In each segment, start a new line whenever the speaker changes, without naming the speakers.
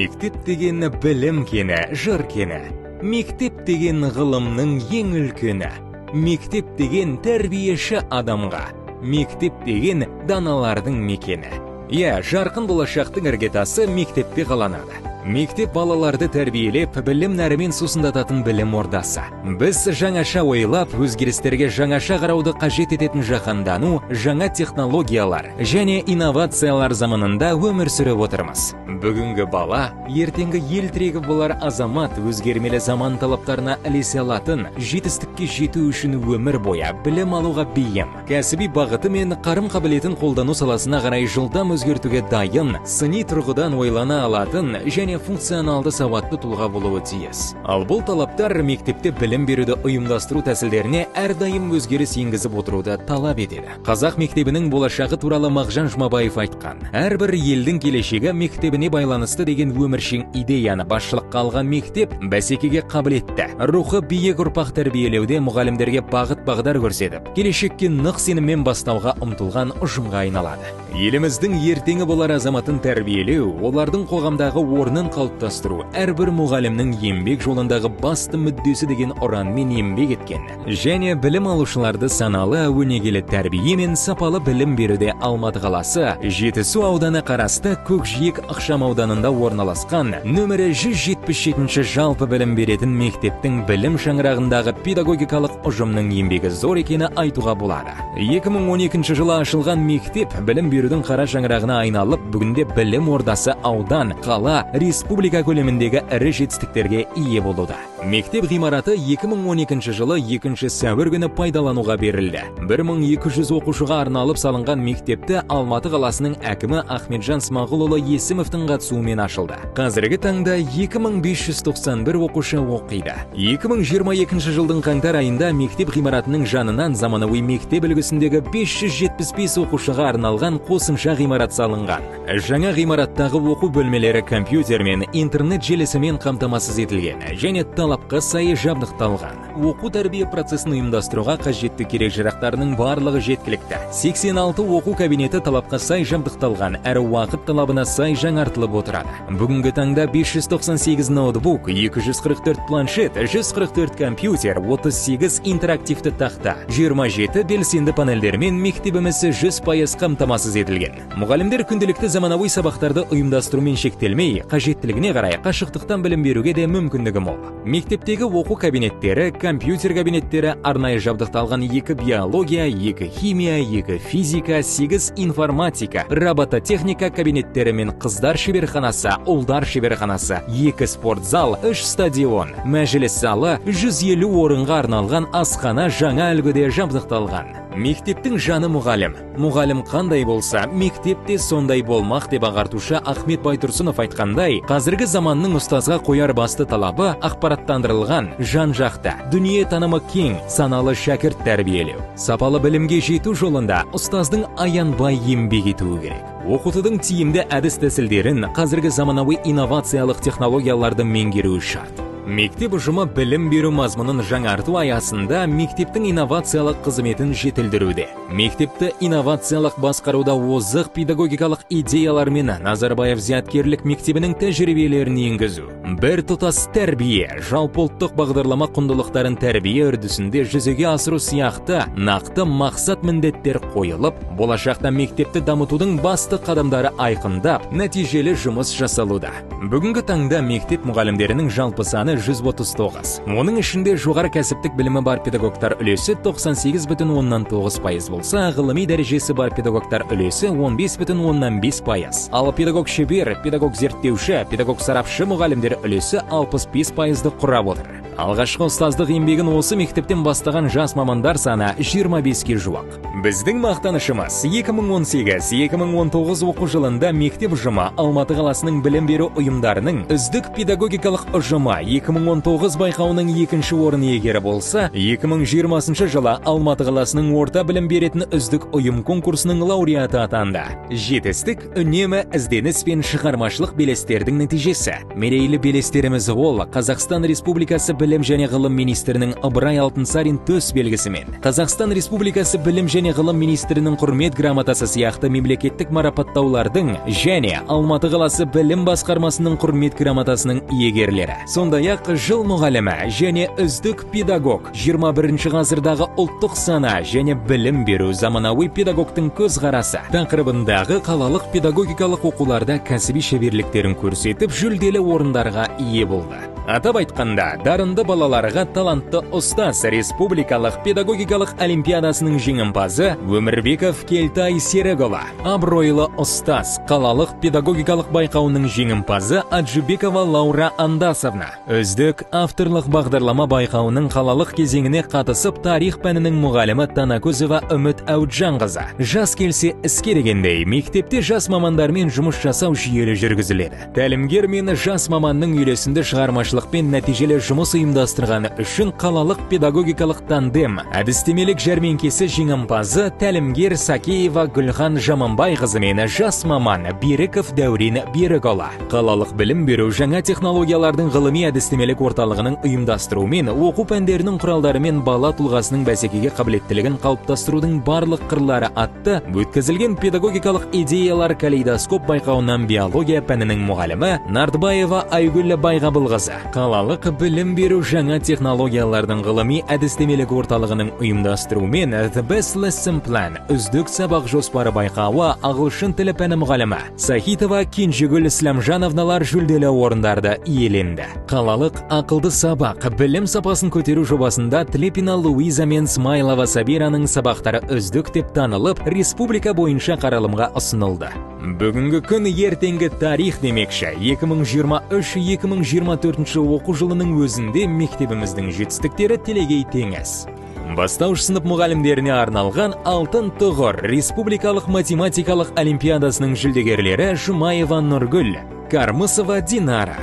Мектеп деген білім кені, жыр кені. Мектеп деген ғылымның ең үлкені. Мектеп деген тәрбиеші адамға. Мектеп деген даналардың мекені. Иә, жарқын болашақтың іргетасы мектепте қаланады. Мектеп балаларды тәрбиелеп, білім нәрімен сусындататын білім ордасы. Біз жаңаша ойлап, өзгерістерге жаңаша қарауды қажет ететін жаһандану, жаңа технологиялар және инновациялар заманында өмір сүріп отырмыз. Бүгінгі бала, ертеңгі ел тірегі болар азамат өзгермелі заман талаптарына ілесе алатын, жетістікке жету үшін өмір бойы білім алуға бейім, кәсіби бағыты мен қарым қабілетін қолдану саласына қарай жылдам өзгертуге дайын, сыни тұрғыдан ойлана алатын және функционалды сауатты тұлға болуы тиіс. Ал бұл талаптар мектепте білім беруді ұйымдастыру тәсілдеріне әрдайым өзгеріс енгізіп отыруды талап етеді. Қазақ мектебінің болашағы туралы Мағжан Жұмабаев айтқан: "Әрбір елдің келешегі мектебіне байланысты" деген өміршең идеяны басшылыққа алған мектеп бәсекеге қабілетті, рухы биік ұрпақ тәрбиелеуде мұғалімдерге бағыт бағдар көрсетіп, келешекке нық сеніммен бастауға ұмтылған ұжымға айналады. Еліміздің ертеңі болар азаматын тәрбиелеу, олардың қоғамдағы орнын қалыптастыру әрбір мұғалімнің еңбек жолындағы басты мүддесі деген ұранмен еңбек еткен және білім алушыларды саналы, өнегелі тәрбие мен сапалы білім беруде Алматы қаласы, Жетісу ауданы қарасты Көкжиек ықшам ауданында орналасқан нөмірі 177 жалпы білім беретін мектептің білім шаңырағындағы педагогикалық ұжымның еңбегі зор екені айтуға болады. 2012 жылы ашылған мектеп білім берудің қара шаңырағына айналып, бүгінде білім ордасы аудан, қала, республика көлеміндегі ірі жетістіктерге ие болуда. Мектеп ғимараты 2012 жылы 2 сәуір күні пайдалануға берілді. 1200 оқушыға арналып салынған мектепті Алматы қаласының әкімі Ахметжан Смағұлұлы Есімовтің қатысуымен ашылды. Қазіргі таңда 2591 оқушы оқиды. 2022 жылдың қаңтар айында мектеп ғимаратының жанынан заманауи мектеп үлгісіндегі 575 оқушыға арналған қосымша ғимарат салынған. Жаңа ғимараттағы оқу бөлмелері компьютермен, интернет желісімен қамтамасыз етілген және талапқа сай жабдықталған. Оқу тәрбие процесін ұйымдастыруға қажетті керек жарақтарының барлығы жеткілікті. 86 оқу кабинеті талапқа сай жабдықталған әрі уақыт талабына сай жаңартылып отырады. Бүгінгі таңда 598 ноутбук, 244 планшет, 144 компьютер, 38 интерактивті тақта, 27 белсенді панельдермен мектебіміз 100% қамтамасыз етілген. Мұғалімдер күнделікті заманауи сабақтарды ұйымдастырумен шектелмей, қажеттілігіне қарай қашықтықтан білім беруге де мүмкіндігі мол. Мектептегі оқу кабинеттері, компьютер кабинеттері арнайы жабдықталған 2 биология, 2 химия, 2 физика, 8 информатика, робототехника кабинеттері мен қыздар шеберханасы, ұлдар шеберханасы, 2 спортзал, 3 стадион, мәжіліс залы, 150 орынға арналған асхана жаңа үлгіде жабдықталған. Мектептің жаны мұғалім. Мұғалім қандай болса, мектеп те сондай болмақ деп ағартушы Ахмет Байтұрсынов айтқандай, қазіргі заманның ұстазға қояр басты талабы ақпараттандырылған, жан-жақты, дүние танымы кең, саналы шәкірт тәрбиелеу. Сапалы білімге жету жолында ұстаздың аянбай еңбек етуі керек. Оқытудың тиімді әдіс тәсілдерін, қазіргі заманауи инновациялық технологияларды меңгеруі шарт. Мектеп ұжымы білім беру мазмұнын жаңарту аясында мектептің инновациялық қызметін жетілдіруде. Мектепті инновациялық басқаруда озық педагогикалық идеялар мен Назарбаев зияткерлік мектебінің тәжірибелерін енгізу. Бір тұтас тәрбие, жалпы ұлттық бағдарлама құндылықтарын тәрбие үрдісінде жүзеге асыру сияқты нақты мақсат міндеттер қойылып, болашақта мектепті дамытудың басты қадамдары айқындап, нәтижелі жұмыс жасалуда. Бүгінгі таңда мектеп мұғалімдерінің жалпы саны 139. Оның ішінде жоғары кәсіптік білімі бар педагогтар үлесі 98,9% болса, ғылыми дәрежесі бар педагогтар үлесі 15,5%. Ал педагог шебер, педагог зерттеуші, педагог сарапшы мұғалімдер үлесі 65%-ды құрап отыр. Алғашқы ұстаздық еңбегін осы мектептен бастаған жас мамандар саны 25-ке жуық. Біздің мақтанышымыз: 2018-2019 оқу жылында мектеп ұжымы Алматы қаласының білім беру ұйымдарының үздік педагогикалық ұжымы 2019 байқауының екінші орын иегері болса, 2020 жылы Алматы қаласының орта білім беретін үздік ұйым конкурсының лауреаты атанды. Жетістік үнемі ізденіс пен шығармашылық белестердің нәтижесі. Мерейлі белестеріміз ол Қазақстан Республикасы білім Білім және ғылым министрінің Ыбырай Алтынсарин төс белгісімен, Қазақстан Республикасы Білім және ғылым министрінің құрмет грамотасы сияқты мемлекеттік марапаттаулардың және Алматы қаласы білім басқармасының құрмет грамотасының иегерлері. Сондай-ақ жыл мұғалімі және үздік педагог, 21 ғасырдағы ұлттық сана және білім беру заманауи педагогтың көзқарасы тақырыбындағы қалалық педагогикалық оқуларда кәсіби шеберліктерін көрсетіп, жүлделі орындарға ие болды. Атап айтқанда, дарынды балаларға талантты ұстаз республикалық педагогикалық олимпиадасының жеңімпазы Өмірбеков Келтай Серікұлы, абыройлы ұстаз қалалық педагогикалық байқауының жеңімпазы Аджибекова Лаура Андасовна, үздік авторлық бағдарлама байқауының қалалық кезеңіне қатысып, тарих пәнінің мұғалімі Танакөзова Үміт Әуджанқызы. Жас келсе іске дегендей, мектепте жас мамандармен жұмыс жасау жүйелі жүргізіледі. Тәлімгер мен жас маманның үйлесімді шығармашылықпен нәтижелі жұмыс ұйымдастырғаны үшін қалалық педагогикалық тандем әдістемелік жәрмеңкесі жеңімпазы тәлімгер Сакеева Гүлхан Жаманбайқызы мен жас маман Беріков Дәурен Берікұлы. Қалалық білім беру жаңа технологиялардың ғылыми әдістемелік орталығының ұйымдастыруымен оқу пәндерінің құралдарымен бала тұлғасының бәсекеге қабілеттілігін қалыптастырудың барлық қырлары атты өткізілген педагогикалық идеялар калейдоскоп байқауынан биология пәнінің мұғалімі Нартбаева Айгүл Байғабылқызы. Қалалық білім беру жаңа технологиялардың ғылыми әдістемелік орталығының ұйымдастыруымен The Best Lesson Plan үздік сабақ жоспары байқауы ағылшын тілі пәні мұғалімі Сахитова Кенжегүл Ислямжановналар жүлделі орындарды иеленді. Қалалық ақылды сабақ білім сапасын көтеру жобасында Тлепина Луиза мен Смайлова Сабираның сабақтары үздік деп танылып, республика бойынша қаралымға ұсынылды. Бүгінгі күн ертеңгі тарих демекші, 2023-2024 оқу жылының өзінде мектебіміздің жетістіктері телегей теңіз. Бастауыш сынып мұғалімдеріне арналған Алтын тұғыр республикалық математикалық олимпиадасының жүлдегерлері Жұмаева Нұргүл, Кармысова Динара.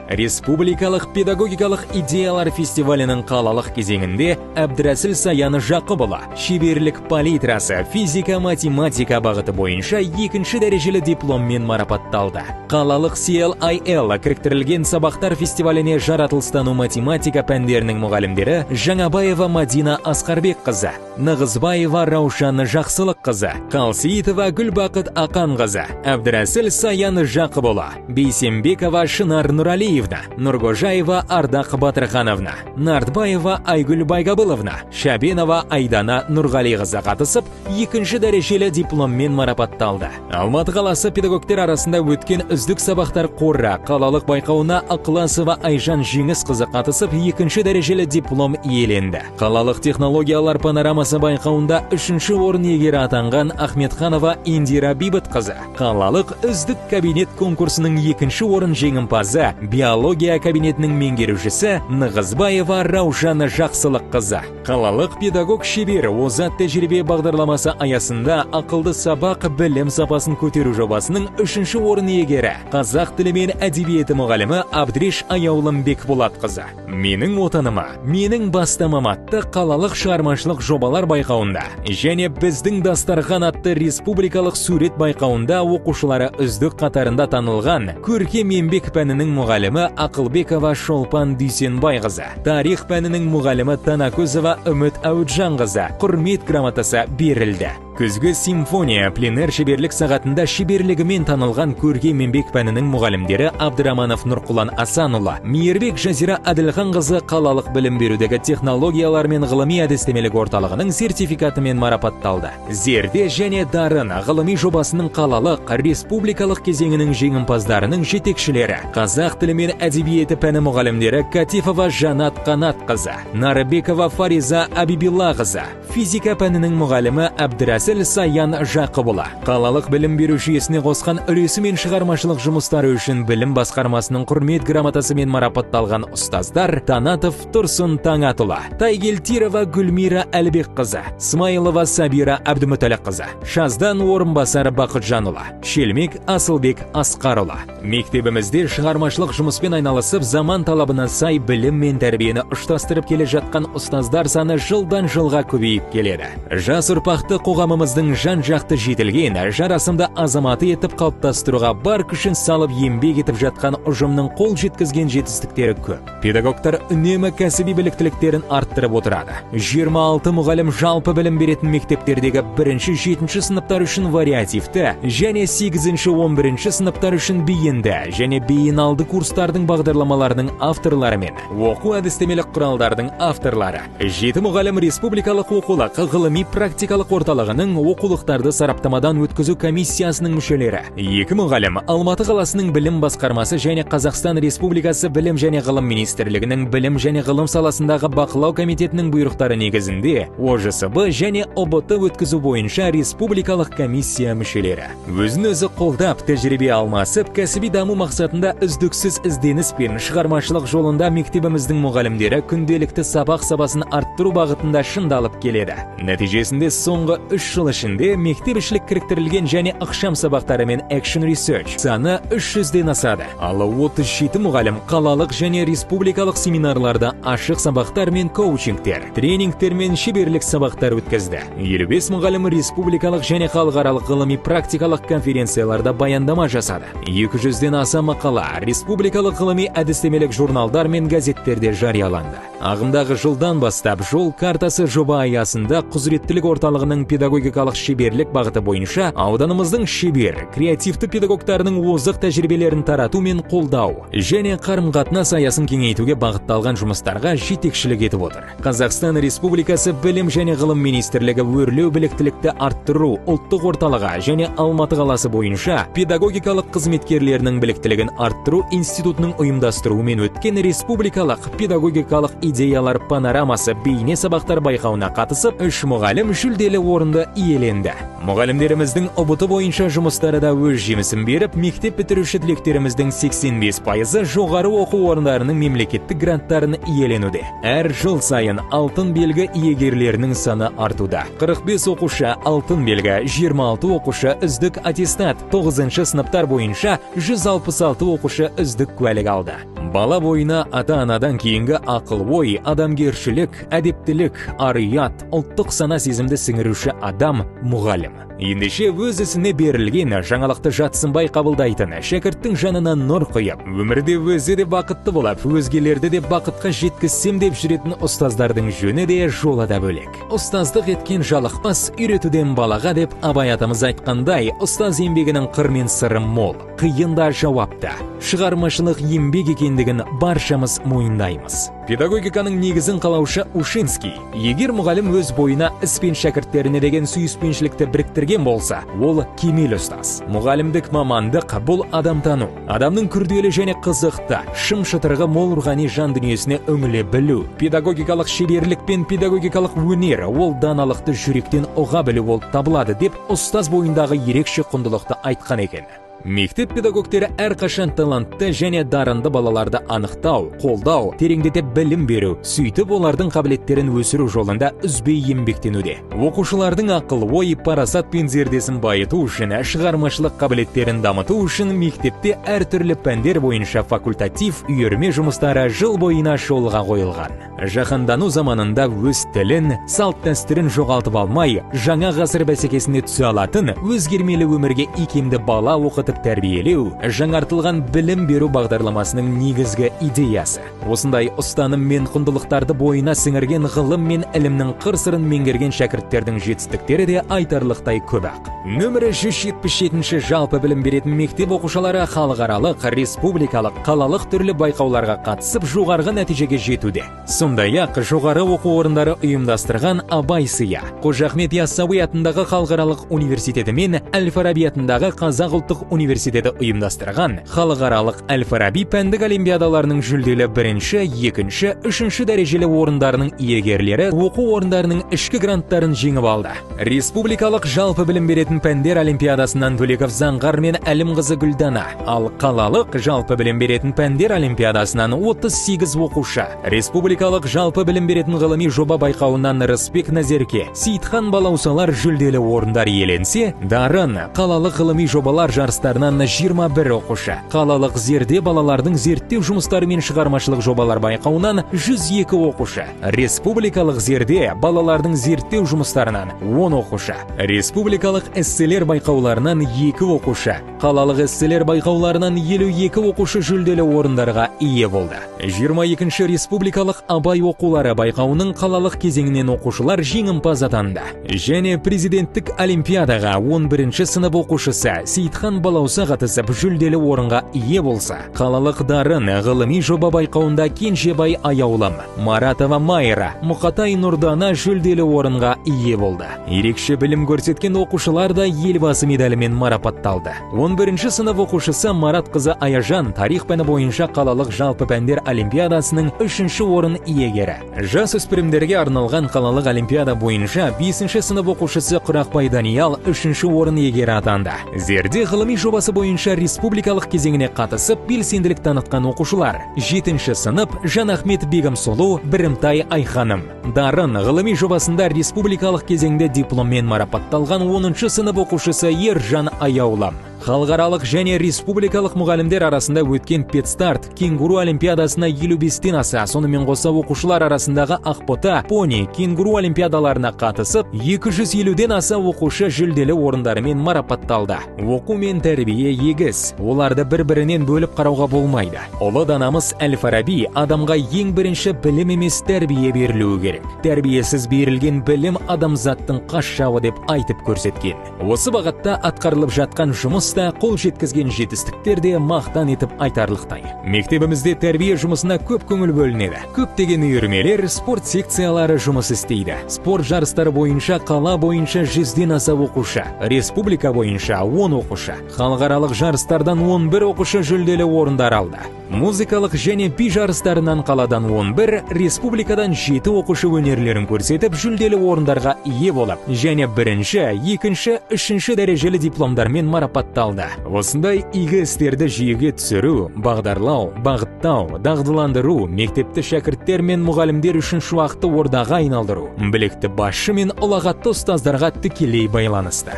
Республикалық педагогикалық идеялар фестивалінің қалалық кезеңінде Әбдірәсіл Саяны Жақыпұлы шеберлік палитрасы физика математика бағыты бойынша екінші дәрежелі дипломмен марапатталды. Қалалық CLIL кіріктірілген сабақтар фестиваліне жаратылыстану математика пәндерінің мұғалімдері Жаңабаева Мадина Асқарбекқызы, Нығызбаева Раушан Жақсылыққызы, Қалсейітова Гүлбақыт Ақанқызы, Әбдірәсіл Саян Жақыпұлы, Бейсенбекова Шынар Нұралиевна, Нұрғожаева Ардақ Батырхановна, Нартбаева Айгүл Байгабыловна, Шабенова Айдана Нұрғалиқызы қатысып, екінші дәрежелі дипломмен марапатталды. Алматы қаласы педагогтер арасында өткен үздік сабақтар қоры қалалық байқауына Ықыласова Айжан Жеңісқызы қатысып, екінші дәрежелі диплом иеленді. Қалалық технологиялар панорамасы байқауында үшінші орын иегері атанған Ахметханова Индира Бейбітқызы. Қалалық үздік кабинет конкурсының екінші орын жеңімпазы биология кабинетінің меңгерушісі Нығызбаева Раушан Жақсылыққызы. Қалалық педагог шебер озат тәжірибе бағдарламасы аясында ақылды сабақ білім сапасын көтеру жобасының үшінші орын иегері қазақ тілі мен әдебиеті мұғалімі Абдриш Аяулым Бекболатқызы. Менің отаныма, менің бастамам атты қалалық шығармашылық жобалар байқауында және біздің дастархан атты республикалық сурет байқауында оқушылары үздік қатарында танылған көркем еңбек пәнінің мұғалімі Ақылбекова Шолпан Дүйсенбайқызы, тарих пәнінің мұғалімі Танакөзова Үміт Әуджанқызы құрмет грамотасы берілді. Күзгі симфония пленэр шеберлік сағатында шеберлігімен танылған көркем еңбек пәнінің мұғалімдері Абдыраманов Нұрқұлан Асанұлы, Мейірбек Жазира Әділханқызы қалалық білім берудегі технологиялар мен ғылыми әдістемелік орталығының сертификатымен марапатталды. Зерде және Дарын ғылыми жобасының қалалық республикалық кезеңінің жеңімпаздарының жетекшілері қазақ тілі мен әдебиеті пәні мұғалімдері Катифова Жанат Қанатқызы, Нарыбекова Фариза Абибиллақызы, физика пәнінің мұғалімі Әбдірәсіл Саян Жақыпұлы. Қалалық білім беру жүйесіне қосқан үлесі мен шығармашылық жұмыстары үшін білім басқармасының құрмет грамотасымен марапатталған ұстаздар Танатов Тұрсын Таңатұлы, Тайгелтирова Гүлмира Әлібекқызы, Смайылова Сабира Әбдімүтәліқызы, Шаздан Орынбасар Бақытжанұлы, Шелмек Асылбек Асқарұлы. Мектебімізде шығармашылық жұмыспен жұмыспен айналысып, заман талабына сай білім мен тәрбиені ұштастырып келе жатқан ұстаздар саны жылдан жылға көбейіп келеді. Жас ұрпақты қоғамымыздың жан-жақты жетілген, жарасымды азаматы етіп қалыптастыруға бар күшін салып еңбек етіп жатқан ұжымның қол жеткізген жетістіктері көп. Педагогтар үнемі кәсіби біліктіліктерін арттырып отырады. 26 мұғалім жалпы білім беретін мектептердегі 1-ші 7-ші сыныптар үшін вариативті және 8-11 сыныптар үшін бейінді және бейіналды курстардың бағдарламаларының авторлары мен оқу әдістемелік құралдардың авторлары. 7 мұғалім республикалық оқулық ғылыми практикалық орталығының оқулықтарды сараптамадан өткізу комиссиясының мүшелері. 2 мұғалім Алматы қаласының білім басқармасы және Қазақстан Республикасы Білім және ғылым министрлігінің білім және ғылым саласындағы бақылау комитетінің бұйрықтары негізінде ОЖСБ және ҰБТ өткізу бойынша республикалық комиссия мүшелері. Өзін өзі қолдап, тәжірибе алмасып, кәсіби даму мақсатында үздіксіз ізденіс пен шығармашылық жолында мектебіміздің мұғалімдері күнделікті сабақ сапасын арттыру бағытында шыңдалып келеді. Нәтижесінде соңғы 3 жыл ішінде мектепішілік кіріктірілген және ықшам сабақтары мен Action Research саны 300-ден асады. Ал 37 мұғалім қалалық және республикалық семинарларда ашық сабақтар мен коучингтер, тренингтер мен шеберлік сабақтар өткізді. 55 мұғалім республикалық және халықаралық ғылыми практикалық конференцияларда баяндама жасады. 200-ден аса мақала республикалық ғылыми әдістемелік журналдар мен газеттерде жарияланды. Ағымдағы жылдан бастап жол картасы жоба аясында құзыреттілік орталығының педагогикалық шеберлік бағыты бойынша ауданымыздың шебер, креативті педагогтарының озық тәжірибелерін тарату мен қолдау және қарым-қатынас аясын кеңейтуге бағытталған жұмыстарға жетекшілік етіп отыр. Қазақстан Республикасы Білім және ғылым министрлігі өрлеу біліктілікті арттыру ұлттық орталығы және Алматы қаласы бойынша педагогикалық қызметкерлерінің біліктілігін арттыру институтының ұйымдастыруымен өткен республикалық педагогикалық идеялар панорамасы бейне сабақтар байқауына қатысып, 3 мұғалім жүлделі орынды иеленді. Мұғалімдеріміздің ҰБТ бойынша жұмыстары да өз жемісін беріп, мектеп бітіруші түлектеріміздің 85%-ы жоғары оқу орындарының мемлекеттік гранттарын иеленуде. Әр жыл сайын алтын белгі иегерлерінің саны артуда. 45 оқушы алтын белгі, 26 оқушы үздік аттестат, 9-шы сыныптар бойынша 166 оқушы үздік куәлік алды. Бала бойына ата-анадан кейінгі ақыл-ой, адамгершілік, әдептілік, ар-ұят, ұлттық сана сезімді сіңіруші адам мұғалім. Ендеше өз ісіне берілген, жаңалықты жатсынбай қабылдайтын, шәкірттің жанына нұр құйып, өмірде өзі де бақытты болып, өзгелерді де бақытқа жеткізсем деп жүретін ұстаздардың жөні де жолы да бөлек. Ұстаздық еткен жалықпас, үйретуден балаға деп Абай атамыз айтқандай, ұстаз еңбегінің қыр мен сыры мол, қиын да жауапты. Шығармашылық еңбек екендігін баршамыз мойындаймыз. Педагогиканың негізін қалаушы Ушинский, егер мұғалім өз бойына іс пен шәкірттеріне деген сүйіспеншілікті біріктірген болса, ол кемел ұстаз. Мұғалімдік мамандық бұл адамтану. Адамның күрделі және қызықты, шым-шытырығы мол рухани жан дүниесіне үңіле білу. Педагогикалық шеберлік пен педагогикалық өнер ол даналықты жүректен ұға білу болып табылады деп ұстаз бойындағы ерекше құндылықты айтқан екен. Мектеп педагогтері әрқашан талантты және дарынды балаларды анықтау, қолдау, тереңдете білім беру, сөйтіп олардың қабілеттерін өсіру жолында үзбей еңбектенуде. Оқушылардың ақыл-ой, парасат пен зердесін байыту үшін, шығармашылық қабілеттерін дамыту үшін мектепте әртүрлі пәндер бойынша факультатив үйірме жұмыстары жыл бойына жолға қойылған. Жаһандану заманында өз тілін, салт-дәстүрін жоғалтып алмай, жаңа ғасыр бәсекесіне түсе алатын өзгермелі өмірге икемді бала оқытып тәрбиелеу, жаңартылған білім беру бағдарламасының негізгі идеясы. Осындай ұстаным мен құндылықтарды бойына сіңірген ғылым мен ілімнің қыр-сырын меңгерген шәкірттердің жетістіктері де айтарлықтай көп-ақ. Нөмірі 177-ші жалпы білім беретін мектеп оқушылары халықаралық, республикалық, қалалық түрлі байқауларға қатысып жоғарғы нәтижеге жетуде. Сондай-ақ жоғары оқу орындары ұйымдастырған Абай сыйы, Қожа Ахмет Яссауи атындағы халықаралық университеті мен Әл-Фараби атындағы Қазақ ұлттық университеті ұйымдастырған халықаралық Әл-Фараби пәндік олимпиадаларының жүлделі бірінші, екінші, үшінші дәрежелі орындарының иегерлері оқу орындарының ішкі гранттарын жеңіп алды. Республикалық жалпы білім беретін пәндер олимпиадасынан Төлеков Заңғар мен Әлімқызы Гүлдана, ал қалалық жалпы білім беретін пәндер олимпиадасынан 38 оқушы, республикалық жалпы білім беретін ғылыми жоба байқауынан Рысбек Назерке, Сейітхан Балаусалар жүлделі орындар иеленсе, Дарын қалалық ғылыми жобалар жарыстарында жарыстарынан 21 оқушы, қалалық Зерде балалардың зерттеу жұмыстары мен шығармашылық жобалар байқауынан 102 оқушы, республикалық Зерде балалардың зерттеу жұмыстарынан 10 оқушы, республикалық эсселер байқауларынан 2 оқушы, қалалық эсселер байқауларынан 52 оқушы жүлделі орындарға ие болды. 22-ші республикалық Абай оқулары байқауының қалалық кезеңінен оқушылар жеңімпаз атанды. Және президенттік олимпиадаға 11-ші сынып оқушысы Сейітхан Балауса қатысып, жүлделі орынға ие болса, қалалық Дарын ғылыми жоба байқауында Кенжебай Аяулым, Маратова Майра, Мұқатай Нұрдана жүлделі орынға ие болды. Ерекше білім көрсеткен оқушылар да Елбасы медалімен марапатталды. 11-ші сынып оқушысы Марат қызы Аяжан тарих пәні бойынша қалалық жалпы пәндер олимпиадасының 3-ші орын иегері. Жас өспірімдерге арналған қалалық олимпиада бойынша 5-ші сынып оқушысы Құрақбай Даниял 3-ші орын иегері атанды. Зерде ғылыми жобасы бойынша республикалық кезеңіне қатысып, белсенділік танытқан оқушылар: 7-ші сынып Жанахмет Бегімсұлу, Бірімтай Айханым. Дарын ғылыми жобасында республикалық кезеңде дипломмен марапатталған 10-шы сынып оқушысы Ержан Аяулым. Халықаралық және республикалық мұғалімдер арасында өткен Педстарт кенгуру олимпиадасына 55-тен аса, сонымен қоса оқушылар арасындағы Ақбота, Пони, кенгуру олимпиадаларына қатысып, 250-ден аса оқушы жүлделі орындарымен марапатталды. Оқу мен тәрбие егіз, оларды бір-бірінен бөліп қарауға болмайды. Ұлы данамыз Әл-Фараби адамға ең бірінші білім емес, тәрбие берілуі керек. Тәрбиесіз берілген білім адамзаттың қас жауы деп айтып көрсеткен. Осы бағытта атқарылып жатқан жұмыс та, қол жеткізген жетістіктер де мақтан етіп айтарлықтай. Мектебімізде тәрбие жұмысына көп көңіл бөлінеді. Көптеген үйірмелер, спорт секциялары жұмыс істейді. Спорт жарыстары бойынша қала бойынша 100-ден аса оқушы, республика бойынша 10 оқушы, халықаралық жарыстардан 11 оқушы жүлделі орындар алды. Музыкалық және би жарыстарынан қаладан 11, республикадан 7 оқушы өнерлерін көрсетіп, жүлделі орындарға ие болып, және бірінші, екінші, үшінші дәрежелі дипломдармен марапатталды. Осындай игі істерді жүйеге түсіру, бағдарлау, бағыттау, дағдыландыру, мектепті шәкірттер мен мұғалімдер үшін шуақты ордаға айналдыру, білікті басшы мен ұлағатты ұстаздарға тікелей байланысты.